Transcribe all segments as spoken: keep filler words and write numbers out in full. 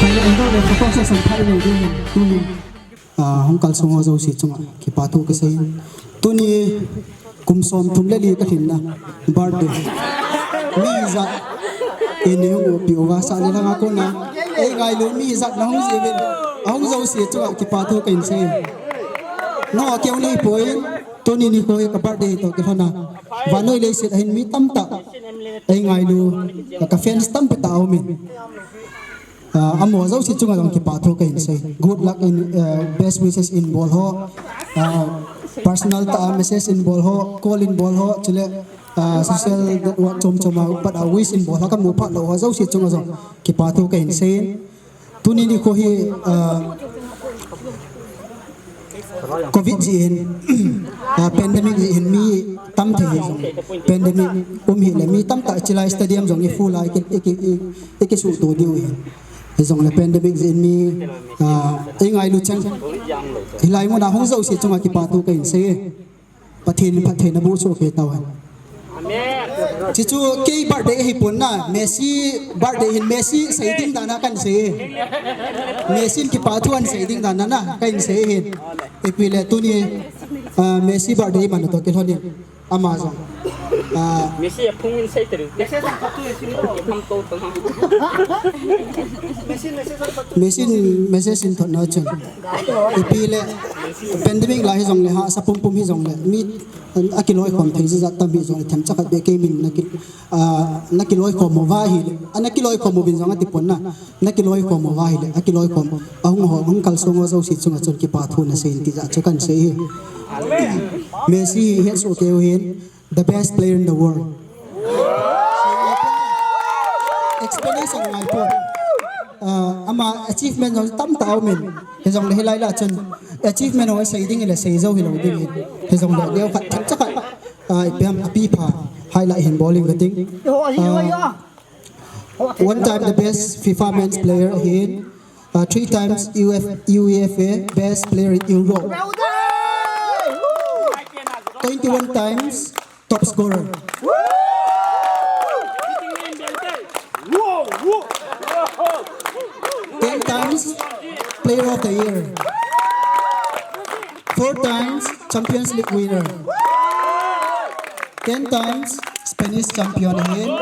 Indo le photo session thei le ding tuni. Ah, hung kalsong ho jouse chunga kipathu kasei. Tuni kum som thum le li kalhinna birthday. Mi ijat in eihung upi uva sah le langa kona eingailu mi ijat nahung jiuvin, ahung jouse chunga kipathu kahin sei. Nangho keu neipoi, tuni nikho hi ka birthday toh kilhona vannoi leiset a hin mi tamtah eingailu, ka fans tampi tah aumin. Ah, amaho jouse chunga jong kipathu kahin sei. Good luck in, ah, best wishes in bol ho. Ah, personal tah a message in bol ho, call in bol ho, chule, ah, social network chom chom a pat a wish in bol ho, kamu phat lou ho jouse chunga jong kipathu kahin sei. Tuni nikho hi, ah, Covid jeh in, ah, pandemic jeh in mi tam thei hi jong, pandemic um hile mi tamtah chilai stadium jong i full a i ki, i ki, i, i kisuhto diu hi. Hijongle pandemic jeh in mi, ah, eingailu cheng. Hilai muna hung jouse chunga kipathu kahin sei. Pathen in phattheina boh soh kei tauhen. Chuchu kei birthday ahipon na, Messi birthday hin Messi sei ding dan a kahin sei. Messi in kipathu ahin sei ding dan a na kahin sei hin. Ipi le tuni, ah, Messi birthday man toh kilhonin ama jong, ah, Messi a phung in sei teri. Messi a phung in sei teri. Messi in message in thot na chun. Ipi le pandemic lai hijongle, hahsa pumpum hijongle, mi akiloikhom thei jat tam hijongle, themcha khat beh kei min naki, ah, nakiloikhom uva hile, ah, nakiloikhom uvin jong atipon na, nakiloikhom uva hile, akiloikhom, ahung ho, hung kalsong ho jouse chunga chun kipathu nasei in ti jat chu kahin sei hi. Messi hi hetsoh kei u hin, the best player in the world. Explanation ngaipon. Ah, ama achievement jong tamtah aumin. Hijongle hilai lah chun achievement ho sei ding hile sei jou hilou ding hin. Hijongle deo khat themcha khat, ah, ipi ham api pha highlight hin bol inge kating. Ah, one time the best FIFA men's player ahin. Uh, three times U F, UEFA best player in Europe. Twenty-one times top scorer. Ten times player of the year. Four times Champions League winner. Ten times Spanish champion ahin.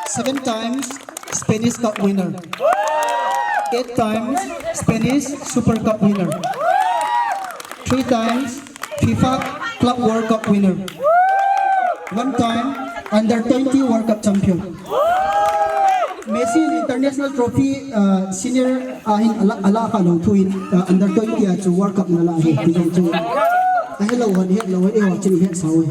Seven times Spanish Cup winner. Eight times Spanish Super Cup winner. Three times FIFA Club World Cup winner. One time under twenty World Cup champion. Messi international trophy, uh, senior ahin ala, ala kha lou thu in, uh, under twenty a chu World Cup na la hi, ti jong chu. Ahe lou hon, he lou hon, eiho chun he sa u.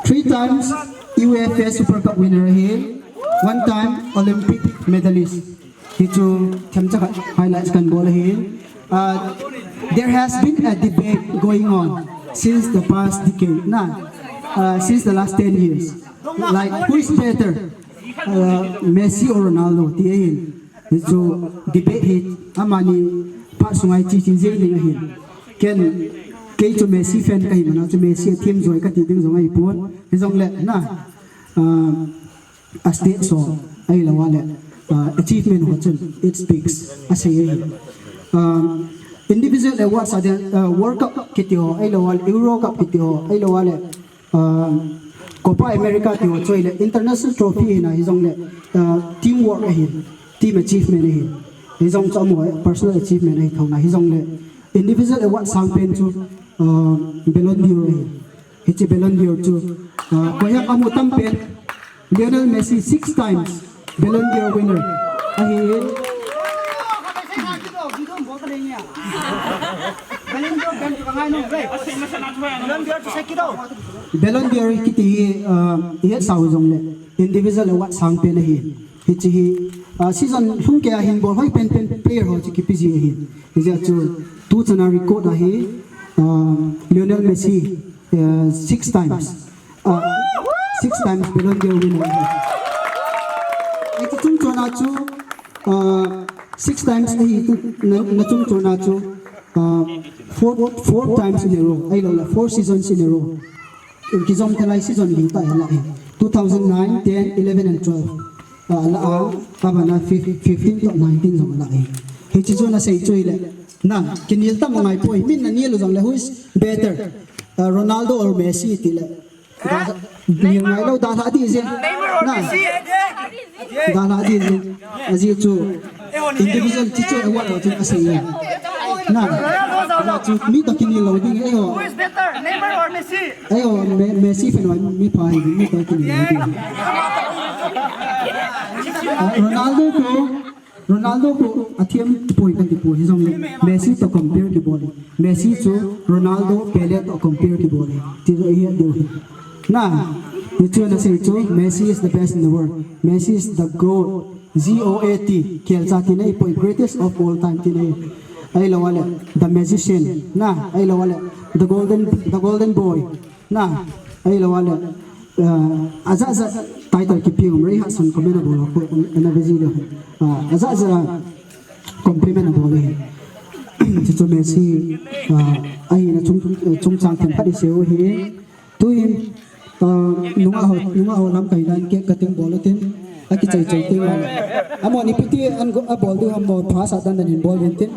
Three times UEFA Super Cup winner ahi, one time Olympic medalist. Hichu themcha khat highlights kahin bol ahi. Uh, there has been a debate going on since the past decade, na, uh, since the last ten years. Like, who is better, uh, Messi or Ronaldo? Ti ahin. Hichu debate hi amani phat sunga i che che jing ding ahin. Ken, kei chu Messi fan kahi mana chu Messi a team joi kati ding jong ahipon. Hijongle, na, uh, a state so, ahilou le, uh, achievement ho chun, it speaks, asei ahi. Um, individual awards a ding, uh, World Cup kiti ho, ahilou le, Euro Cup kiti ho, ahilou le, uh, Copa America ti ho, chu ahile, international trophy hina hijongle, uh, teamwork ahi, team achievement ahi. Hijong chu amaho personal achievement ahi thouna, hijongle, individual award sangpen chu, uh, Ballon d'Or ahi. Hiche Ballon d'Or chu, ah, koiham amu tam pen, Lionel Messi, six times Ballon d'Or winner ahi. Ballon d'Or kiti hi, ah, ihet sau jongle individual award sang pen ahi. Hiche hi, ah, season lhung keiya hin bol hoi pen pen player ho chu kipe ji ahi. Hijeh chun tuchana record ahi, ah, Lionel Messi, uh, six times. Uh, six times Ballon d'Or winner. Hiche chungchona chu, uh, six times ahi, na, na chungchona chu, uh, four, four times in a row. Ahilou le, four seasons in a row. Kijom thalai season li ta hela hi. Two thousand nine, ten, eleven and twelve. ala a, abana fif-, fifteen to nineteen jong ala e. Hiche chu nasei chu hile. Na, kinel tam ngai poi. Min nanel u jongle, who is better? Uh, Ronaldo or Messi tile. Da, nel ngai lou dalha ding jeng. Na. Dalha ding jeng. Ajeh chu individual ti chu award ho chu asei e. Na. Ajeh chu mi toh kinel lou ding e ho. Who is better, Neymar or Messi? Ayo, Me-, Messi fan ho mi pha hi, mi toh kinel lou ding. Ah, Ronaldo ko, Ronaldo ko athem poi kati poi hijongle, Messi toh compare kibol e. Messi chu Ronaldo, Pele toh compare kibol e. Ti chu ahi diu ahi. Na, hichu nasei chu, Messi is the best in the world. Messi is the GOAT. G O A T. Khelcha ti nahi poi, greatest of all time ti nahi. Ahilou le, the magician. Na, ahilou le, the golden, the golden boy. Na, ahilou le, uh, ajat jat title kipe um, Reinhardson comment abol ko, ana busy lo. Uh, ajat jat compliment abol e. Chuchu Messi, uh, ahina chung, chungchang themkhat isei u ahi. Tuhin, uh, nungah ho, nungah ho lamkai nan cake cutting bol utin. Akichai chai teng le. Amani piti an go, abol diu ham mo pha sa dan dan in bol uvin tin.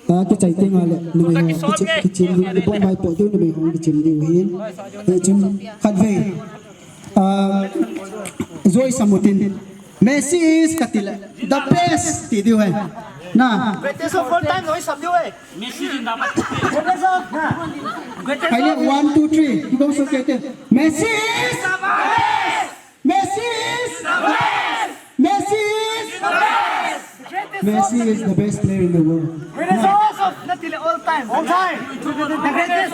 Ah, kichai teng le, numei ho, kichim, kichim, ibon bai po diu, numei ho, kichim diu hin. Eh, chim, khatvei. Ah, Joy Samutin. Messi is katile, the best, ti diu hai. Na. Greatest of all time, Joy Sam diu hai. Messi is the best. Greatest of, na. Greatest of. Hai le, one, two, three. Kibong so kete. Messi is the best. Messi is the best! Messi is the best! Messi is the best player in the world. Greatest of, natile all time. All time. The greatest.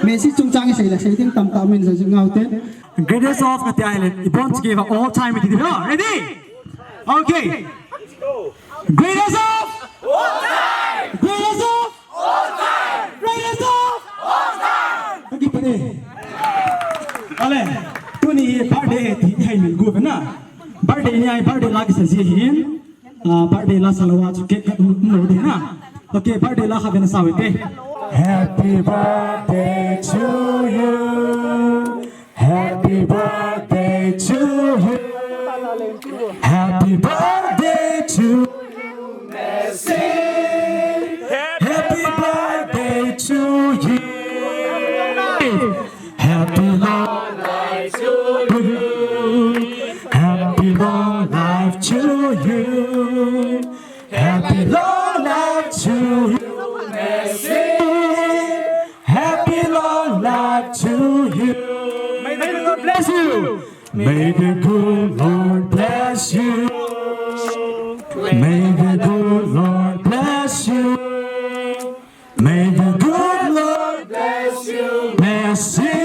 Messi chungchang isei le, sei ding tamtah min sa ngau te. Greatest of kati ahile, ibon chike va all time iti diu. Ready? Okay. Greatest of all time! Greatest of all time! Greatest of all time! Kaki pade. Ale, tuni birthday ti hai min gu na. Birthday ni ai birthday la kisa ji hin. Ah, birthday la sa lou a chu cake cut um lou ding na. Okay, birthday la kha vena sa ve te. Happy birthday to you. Happy birthday to you. Happy birthday to you, Messi. Happy birthday to you. Happy long life to you. Happy long life to you. Happy long life to you, Messi. Happy long life to you. May the Lord bless you. May the good Lord bless you. May the good Lord bless you. May the good Lord bless you, Messi.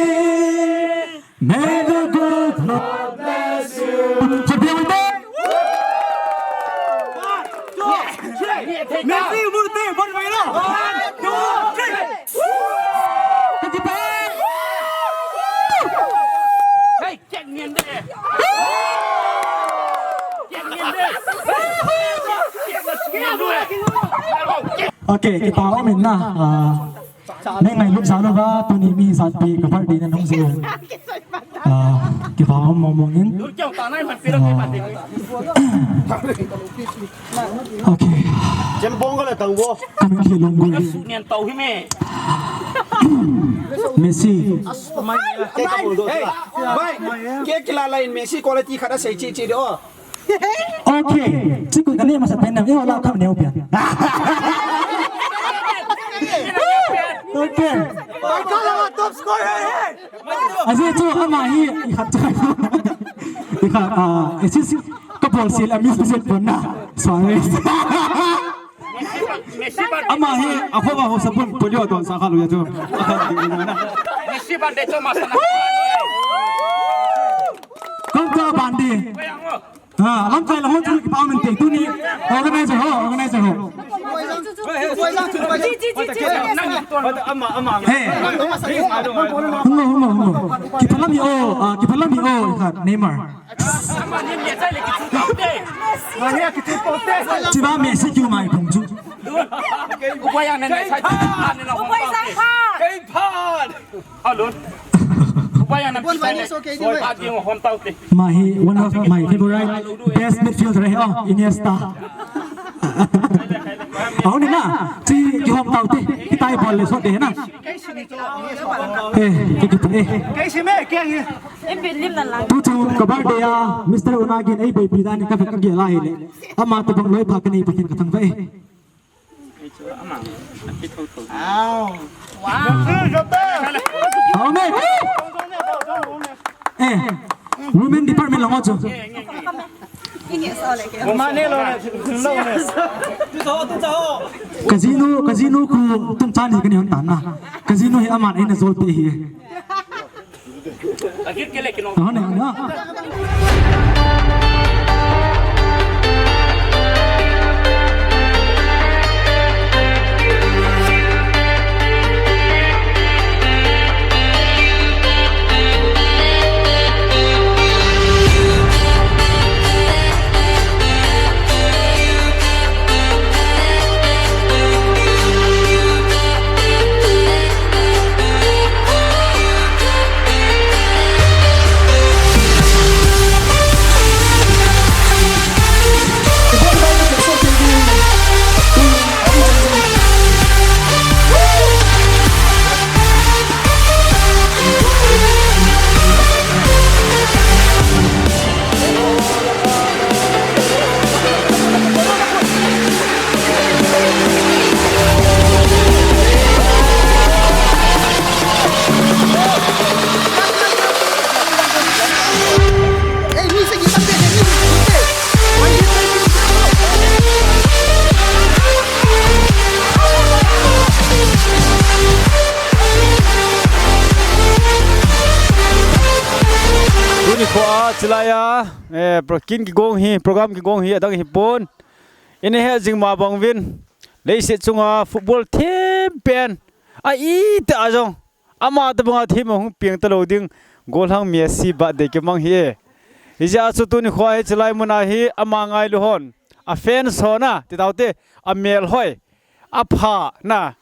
May the good Lord bless you. Happy birthday! Messi, murti, bon maina. One, two, three. Hey, check me in there. Check me in there. Okay, kipa um in na. Ah, Nei ngailut jal uva, tuni mi ijat pi ka birthday na nung jeh. Ah, kipa um mong mong in. Ah. Okay. Jem bong ka le tang bo. Kami ki long gui. Nian tau hi me. Messi. Hey, bai. Ke kila lain Messi quality khat asei chi chi de o. Okay. Chiku kani masa pen nam, eh, wala kam neo pian. Okay. Top scorer, hey. Ajeh chu ama hi, i khat chu. I khat, ah, assist ka bol sil, a miss visit pon na. Sorry. Ama hi, a kho ba ho sabun, polio don sa kha lu ya chu. Messi ban de chu ma sa na. Kom ta ban de. Ha, lamkai la ho chu kipa um inte tuni. Organizer ho, organizer ho. Hey. Hungo, hungo, hungo. Kipa lam hi o, ah, kipa lam hi o, khat, Neymar. Chiba Messi kiu mai thong chu. Hello. Ama hi one of my favorite best midfielder ahi, oh, Iniesta. Ahung in na, chi kihom taute, kitai bol le sot de na. Eh, ki, ki, eh. Tu chu ka birthday a, Mister Unagi in eiboipi dan in ka, ka gel a ahile. Ama tabang loi pha kanei Pathen kathangvah e. Amen. Eh, women department lang ho chu. Kajinu, kajinu khu tum chan hi kani hon tan na. Kajinu hi aman eina jolpeh hi. Tuni khoa chilai a, eh, pro-, kin kigong hi, program kigong hi, adang hipon. Ina he jing ma bang uvin. Leiset chunga football thempen. A itih a jong. Ama tabanga thim a hung piang talou ding, golhang Messi birthday kimang hi e. Hijeh a chu tuni khoa hi chilai muna hi ama ngailu hon, a fans hon a, ti taute, a melhoi, a pha na,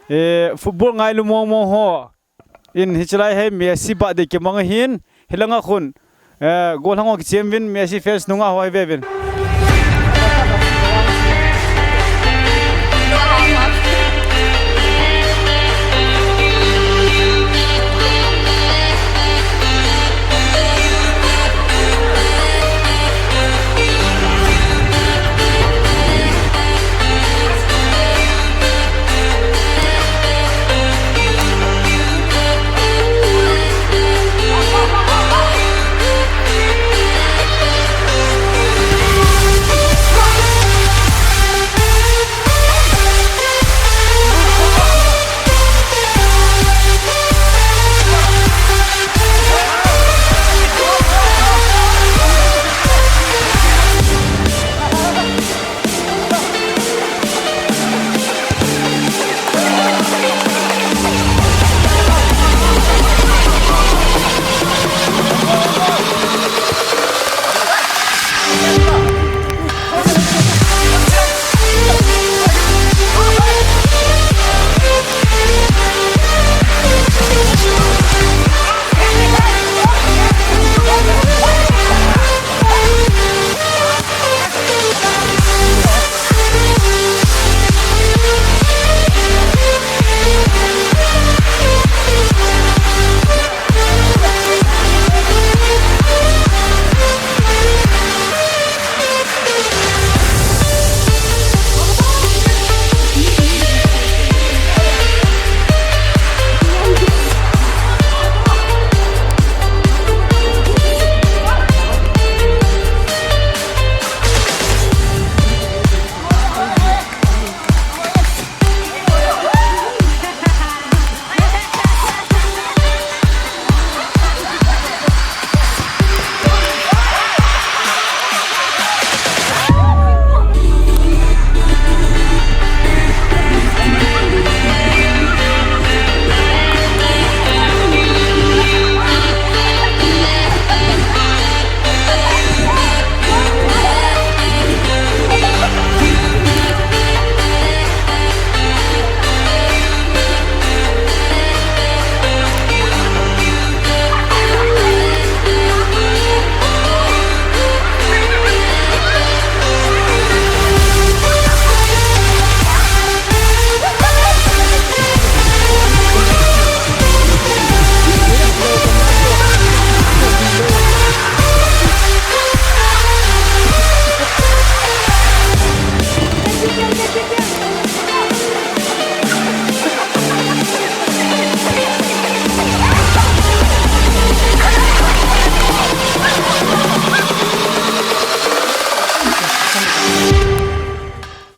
eh, football ngailu mong mong ho. In hichilai hi Messi birthday kimang ahin, hilanga khun, eh, golhang ho kichem uvin, Messi fans nunga ho hi ve uvin.